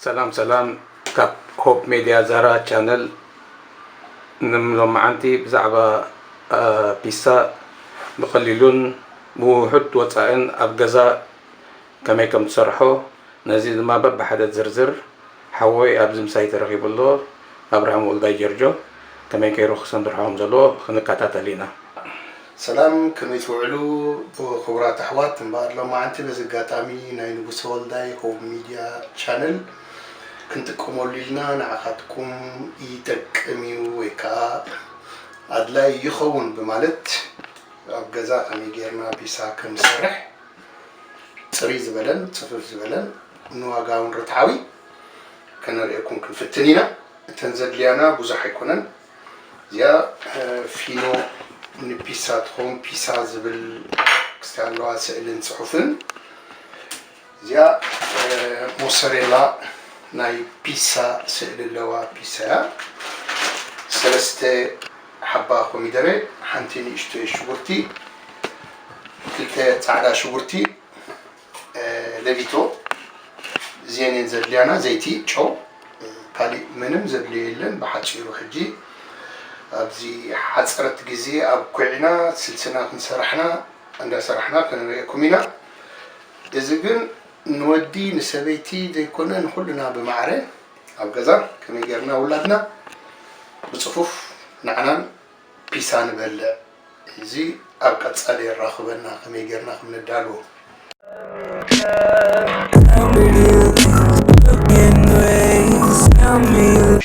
ሰላም ሰላም፣ ካብ ሆፕ ሜድያ ዛራ ቻነል። ንሎማዓንቲ ብዛዕባ ፒሳ ብቐሊሉን ብውሑድ ወፃእን ኣብ ገዛ ከመይ ከም ትሰርሖ፣ ነዚ ድማ በብሓደ ዝርዝር ሓወይ ኣብዚ ምሳይ ተረኺቡ ኣሎ፣ ኣብርሃም ወልዳይ ጀርጆ፣ ከመይ ገይሩ ክሰንድርሖም ዘለዎ ክንከታተል ኢና። ሰላም፣ ከመይ ትውዕሉ ክቡራት ኣሕዋት? እምበኣር ሎማዓንቲ በዚ ኣጋጣሚ ናይ ንጉሰ ወልዳይ ሆብ ሚድያ ቻነል ክንጥቀመሉ ኢልና፣ ንዓኻትኩም ይጠቅም እዩ ወይ ከዓ ኣድላይ ይኸውን ብማለት ኣብ ገዛ ከመይ ጌርና ፒሳ ከም ንሰርሕ ፅርይ ዝበለን ፅፍፍ ዝበለን ንዋጋ እውን ርትዓዊ ከነርእየኩም ክንፍትን ኢና። እተን ዘድልያና ብዙሕ ኣይኮነን። እዚኣ ፊኖ ንፒሳ ትኸውን፣ ፒሳ ዝብል ክስታይ ኣለዋ፣ ስእልን ፅሑፍን። እዚኣ ሞሰሬላ ናይ ፒሳ ስእሊ ኣለዋ፣ ፒሳ እያ። ሰለስተ ሓባ ኮሚደረ፣ ሓንቲ ንእሽቶይ ሽጉርቲ፣ ክልተ ፃዕዳ ሽጉርቲ፣ ለቢቶ፣ እዚአን እየን ዘድልያና። ዘይቲ፣ ጨው፣ ካሊእ ምንም ዘድልዮ የለን። ብሓፂሩ ሕጂ ኣብዚ ሓፀረት ግዜ ኣብ ኩዒና ስልስና ክንሰራሕና እንዳሰራሕና ከነርእየኩም ኢና። እዚ ግን ንወዲ ንሰበይቲ ዘይኮነ ንኩልና ብማዕረ ኣብ ገዛ ከመይ ጌርና ውላድና ብፅፉፍ ንዓናን ፒሳ ንበልዕ። እዚ ኣብ ቀፃሊ የራኽበና ከመይ ጌርና ከም ነዳልዎ።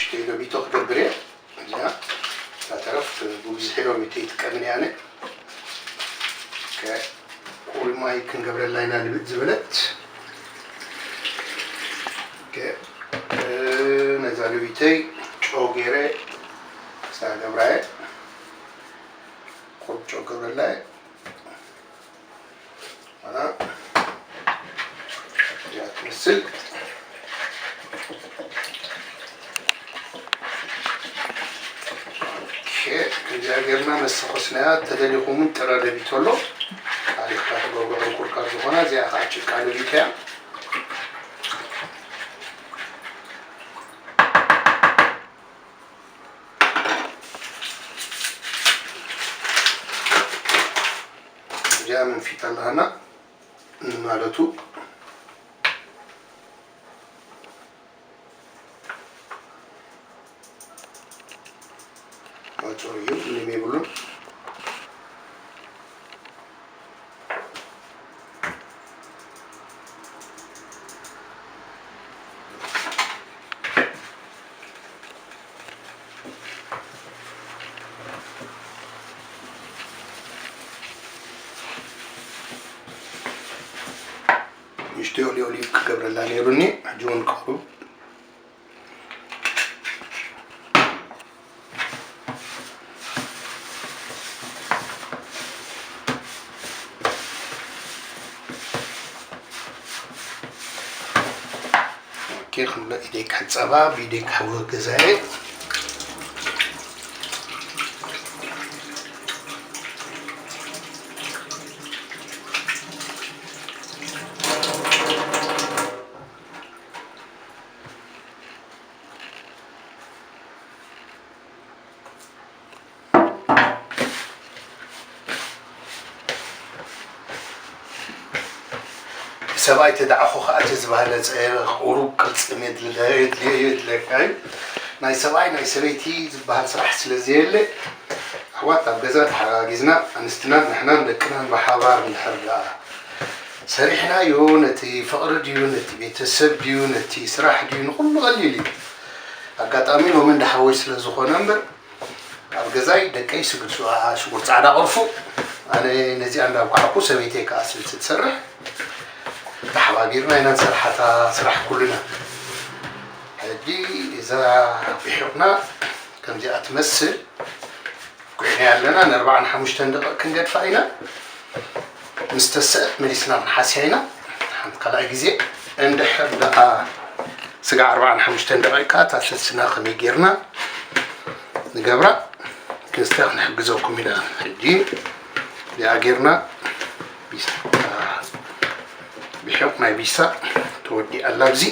ሽተይ ሎሚቶ ክገብር እየ። እዚኣ እታ ተረፍ ብብዝሒ ሎሚቶ ይጥቀምን እየ ኣነ። ቁሩብ ማይ ክንገብረላ ኢና ልብጥ ዝበለት። ነዛ ሎሚተይ ጨው ገይረ ክሳብ ገብራየ። ቁሩብ ጨው ገብረላ እየ። እዚኣ ትመስል። ኦኬ፣ ከምዚኣ ጌርና መሰኾስናያ። ተደሊኹም እውን ጥረ ለቢቶ ኣሎ። ኣሊኽካ ትገብሮ ዕንኩር ካብ ዝኾና፣ እዚኣ ኸዓ ጭቃ ለቢቶ እያ። እዚኣ መንፊት ኣለሃና ንማለቱ። ኣጭሩ እዩ፣ ምንም የብሉን። ንእሽተይ ኦሊቭ ኦሊቭ ክገብረላ ነይሩኒ፣ ሕጂ እውን ቀሩብ። ኦኬ፣ ክንብሎ ኢደይ ክሕጸባ፣ ብኢደይ ክሕወ ገዛየ። ሰብኣይ ተደዓኹ ኸኣ እቲ ዝበለጸ ቁሩብ ቅርጺ የድልየ፣ የድልየ፣ የድልየካ እዩ። ናይ ሰብኣይ ናይ ሰበይቲ ዝበሃል ስራሕ ስለ ዘየለ፣ ኣሕዋት ኣብ ገዛ ተሓጋጊዝና፣ ኣንስትናን ንሕናን ደቅናን ብሓባር እንድሕር ደኣ ሰሪሕናዮ፣ ነቲ ፍቕሪ ድዩ፣ ነቲ ቤተሰብ ድዩ፣ ነቲ ስራሕ ድዩ፣ ንኹሉ ቀሊል እዩ። ኣጋጣሚ ሎሚ እንዳ ሓወይ ስለ ዝኾነ እምበር፣ ኣብ ገዛይ ደቀይ ስግር ሽጉር ጻዕዳ ቅርፉ፣ ኣነ ነዚኣ እንዳብኳዕኩ ሰበይተይ ከኣ ስልሲ ትሰርሕ፣ ተሓባቢርና ኢና ንሰርሓ እታ ስራሕ ኩልና። ሕጂ እዛ ብሒቕና ከምዚኣ ትመስል ኩዒና ኣለና። ንኣርባዓን ሓሙሽተን ደቂቕ ክንገድፋ ኢና። ምስ ተስአት መሊስና ክንሓስያ ኢና። ሓንቲ ካልኣይ ግዜ እንድሕር ደኣ ስጋዕ ኣርባዓን ሓሙሽተን ደቂቕ ከኣ እታ ስልስና ከመይ ጌርና ንገብራ ክንስተ ክንሕግዘኩም ኢና። ሕጂ እዚኣ ጌርና ቢሳ፣ ብሒቕ ናይ ቢሳ ተወዲኣ ኣላ። ኣብዚ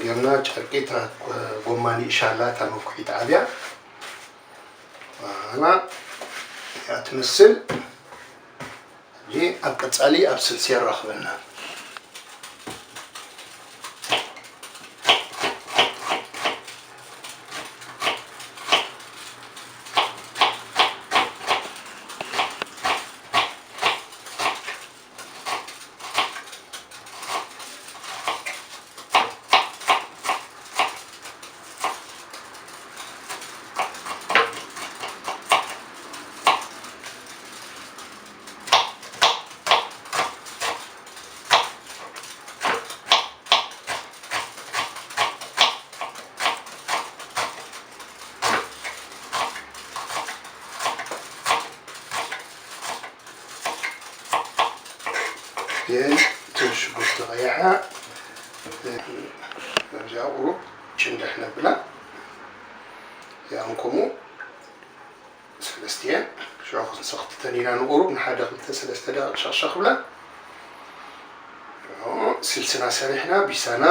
ጌርና ጨርቂ እታ ጎማ ንእሻላ እታ መኩሒት ዓብያ ኣና እያ ትመስል። ሕጂ ኣብ ቀጻሊ ኣብ ስልሲ የራኽበና። እተን ሽጉርቲ ቀያሓ ኣብዚኣ ቁሩብ ጭንድሕ ነብላ። እዚኣን ከምኡ ሰለስቲኤን ሽዑ ክንሰኽትተን ኢና ንቁሩብ ንሓደ ክልተ ሰለስተ ደቂቕ ሸኽሸኽ ብላ። ስልስና ሰሪሕና ቢሳና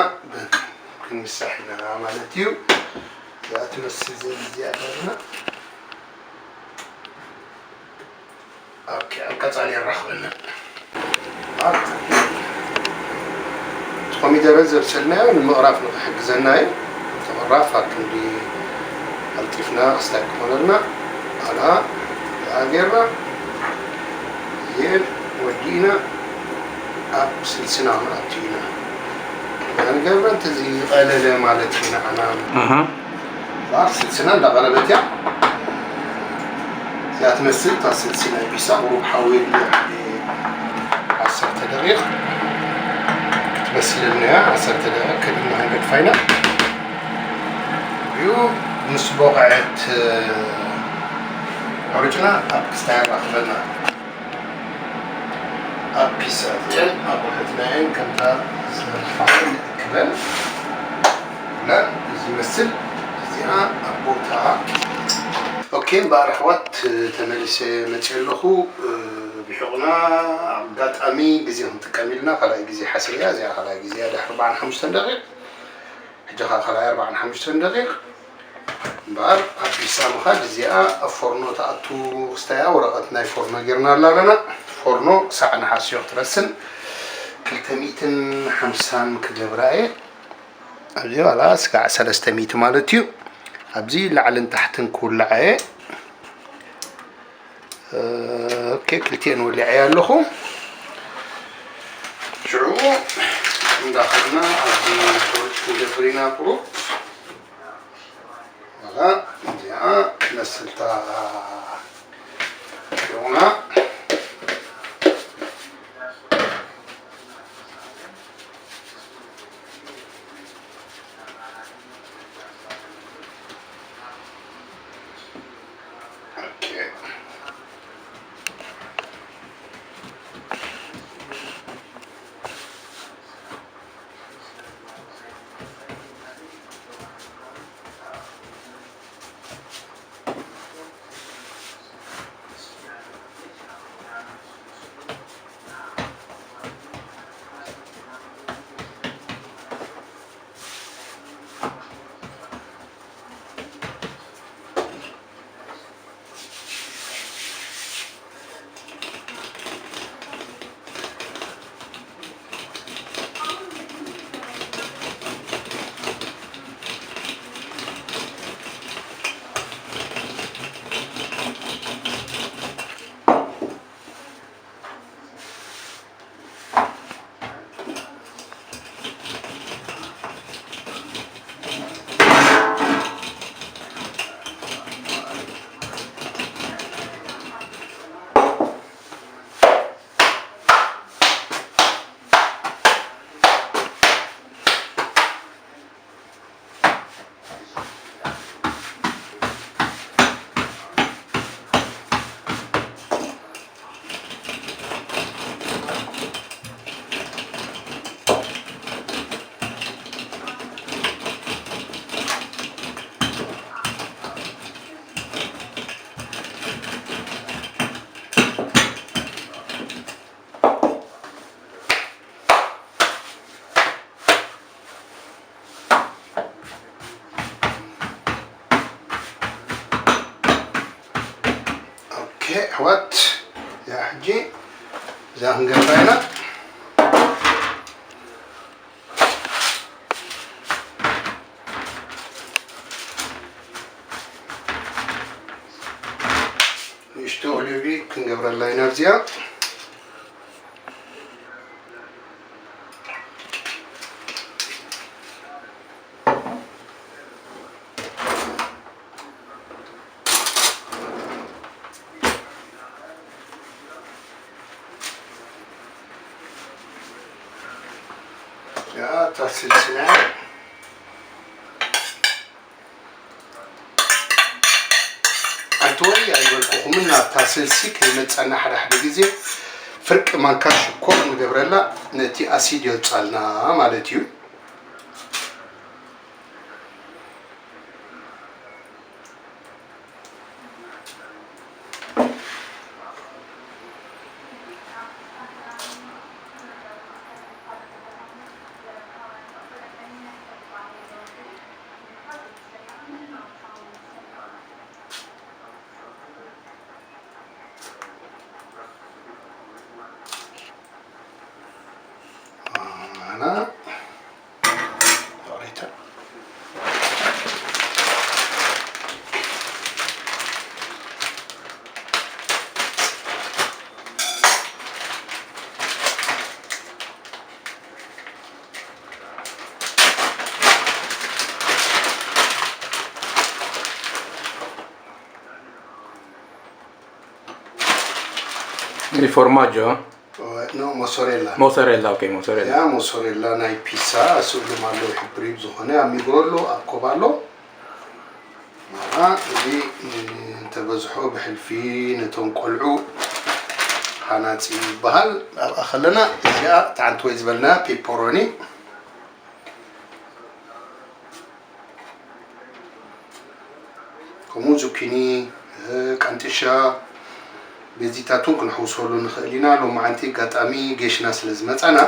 ክንምሳሕ ኢና ማለት እዩ። እዚኣ ትመስል ዘይ እዚኣ ዳርና ኦኬ፣ ኣብ ቀጻሊ የራኽበና። እቲ ኮሚደረ ዘብሰልናዮ ንምቕራፍ ንኽሕግዘና እዩ። እቲ ምቕራፍ ኣብ ክንዲ ቀልጢፍና ክስታይ ክኾነልና ኣላ ጌርና እዚኤን ወዲእና ኣብ ስልስና ክንኣቱ ኢና። ንገብረ እንተዚ ቀለለ ማለት እዩ ንዓና። እባር ስልስና እንዳቐረበት እያ። እዚኣ ትመስል እታ ስልሲ ናይ ቢሳ ቁሩብ ሓዊ የድልያ። ዓሰርተ ደቂቕ ክትበስለልና እያ። ዓሰርተ ደቂቕ ከድና ክንገድፋ ኢና። እዩ ምስ ቦቕዐት ሕሩጭና ኣብ ክስታይ ኣራኽበና። ኣብ ፒሳ እዚአን ኣቑሑትና እየን ከምታ ዝመልክዐን ክበን ለን እዚ ይመስል። እዚኣ ኣብ ቦታ ኦኬ። እምበኣር ኣሕዋት ተመሊሰ መፅእ ኣለኹ። ብሕቑና ኣጋጣሚ ግዜ ክንጥቀም ኢልና ካልኣይ ግዜ ሓሲበያ እዚኣ ካልኣይ ግዜ እያ ድሕሪ ኣርባዓን ሓሙሽተን ደቂቕ ሕጂ ኸዓ ካልኣይ ኣርባዓን ሓሙሽተን ደቂቕ እምበኣር ኣብ ቢሳ ምኻድ እዚኣ ኣብ ፎርኖ ተኣቱ ክስታያ ወረቐት ናይ ፎርኖ ጌርናላ ኣለና። ፎርኖ ክሳዕ ንሓስዮ ክትረስን ክልተ ሚእትን ሓምሳን ክገብራ እየ። ኣብዚ ዋላ ስጋዕ ሰለስተ ሚእቲ ማለት እዩ። ኣብዚ ላዕልን ታሕትን ክውላዕ እየ። ኦኬ ክልቲኤን ወሊዐያ ኣለኹ። ሽዑ እንዳኸድና ኣብዚ ሕሩጭ ክንገብር ኢና ቁሩብ። እዚኣ መስልታ ሽዑና ዋት ያ ሕጂ እዛ ክንገብራ ኢና። ንእሽቶ ኦሊቪ ክንገብረላ ኢና ኣብዚኣ። ያ ታስልስና ኣንተወይ ኣይበልኩኹምን። ናብታ ስልሲ ከይመፀና ሓደ ሓደ ግዜ ፍርቂ ማንካ ሽኮር ንገብረላ፣ ነቲ ኣሲድ የውፃልና ማለት እዩ። ኣና ኦሪታ Il formaggio? No, mozzarella. Mozzarella, ok, mozzarella. ያ ሞሶሬላ ናይ ፒሳ ስእሉ ኣሎ ይሕብር እዩ። ዝኾነ ኣብ ሚግሮ ኣሎ ኣብ ኮባ ኣሎ። መርዓ እዚ እንተበዝሖ ብሕልፊ ነቶም ቆልዑ ሃናፂ ይበሃል። ኣብኣ ከለና እዚኣ ተዓንትወይ ዝበልና ፔፐሮኒ ከምኡ ዙኪኒ፣ ቃንጥሻ፣ ቤዚታት እውን ክንሕውሰሉ ንኽእል ኢና። ሎማዓንቲ ኣጋጣሚ ጌሽና ስለ ዝመፃና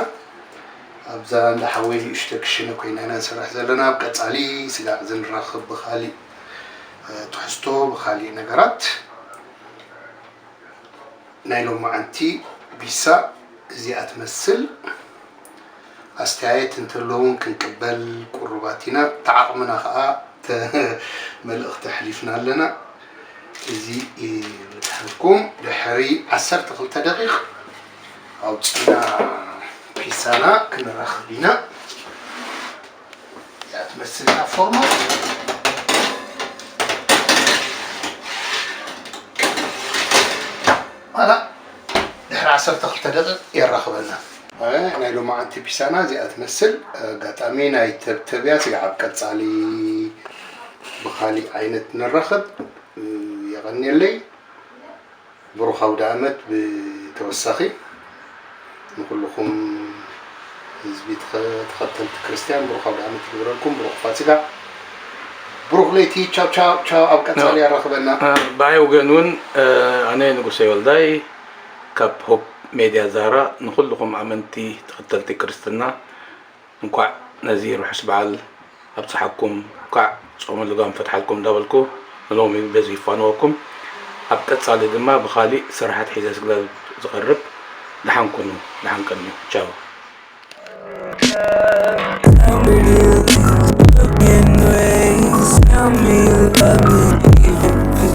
ኣብዛ እንዳ ሓወይ ንእሽቶ ክሽነ ኮይና ኢና ንሰርሕ ዘለና። ኣብ ቀፃሊ ስጋዕ ዝንራኽብ ብኻሊእ ትሕዝቶ ብኻሊእ ነገራት። ናይ ሎማዓንቲ ቢሳ እዚኣ ትመስል። ኣስተያየት እንተሎ እውን ክንቅበል ቅሩባት ኢና። ተዓቕምና ከዓ ተ- መልእኽቲ ኣሕሊፍና ኣለና። እዚ ይበፅሐኩም። ድሕሪ ዓሰርተ ክልተ ደቂቕ ኣውፅና ፒሳና ክንራኽብ ኢና። እያ ትመስል እታ ፎርኖ። ኣላ ድሕሪ ዓሰርተ ክልተ ደቂቕ የራኽበና። ኣይ፣ ናይ ሎማዓንቲ ፒሳና እዚኣ ትመስል። ኣጋጣሚ ናይ ተብተብያ ስጋዕ ኣብ ቀጻሊ ብኻሊእ ዓይነት ንራኸብ። የቐንየለይ። ብሩኽ ኣውደ ኣመት። ብተወሳኺ ንኹልኹም ህዝቢ ተኸ- ተኸተልቲ ክርስትያን ብሩኽ ኣውደ ኣመት ይግበረልኩም። ብሩኽ ፋሲጋ፣ ብሩኽ ለይቲ። ቻው ቻው ቻው። ኣብ ቀጻሊ ያራኽበና። ብኣይ ወገን እውን ኣነ ንጉሰ ወልዳይ ካብ ሆፕ ሜድያ ዛራ ንኹልኹም ኣመንቲ ተኸተልቲ ክርስትና እንኳዕ ነዚ ርሑስ በዓል ኣብፀሓኩም። እንኳዕ ጾመ ልጓም ፈትሓልኩም እንዳበልኩ ንሎሚ በዚ ይፋነወኩም። ኣብ ቀጻሊ ድማ ብኻሊእ ስራሓት ሒዘ ስለ ዝቐርብ ደሓን ኩኑ፣ ደሓን ቀንዩ። ቻው። Tell me you love me anyways. Tell me you love me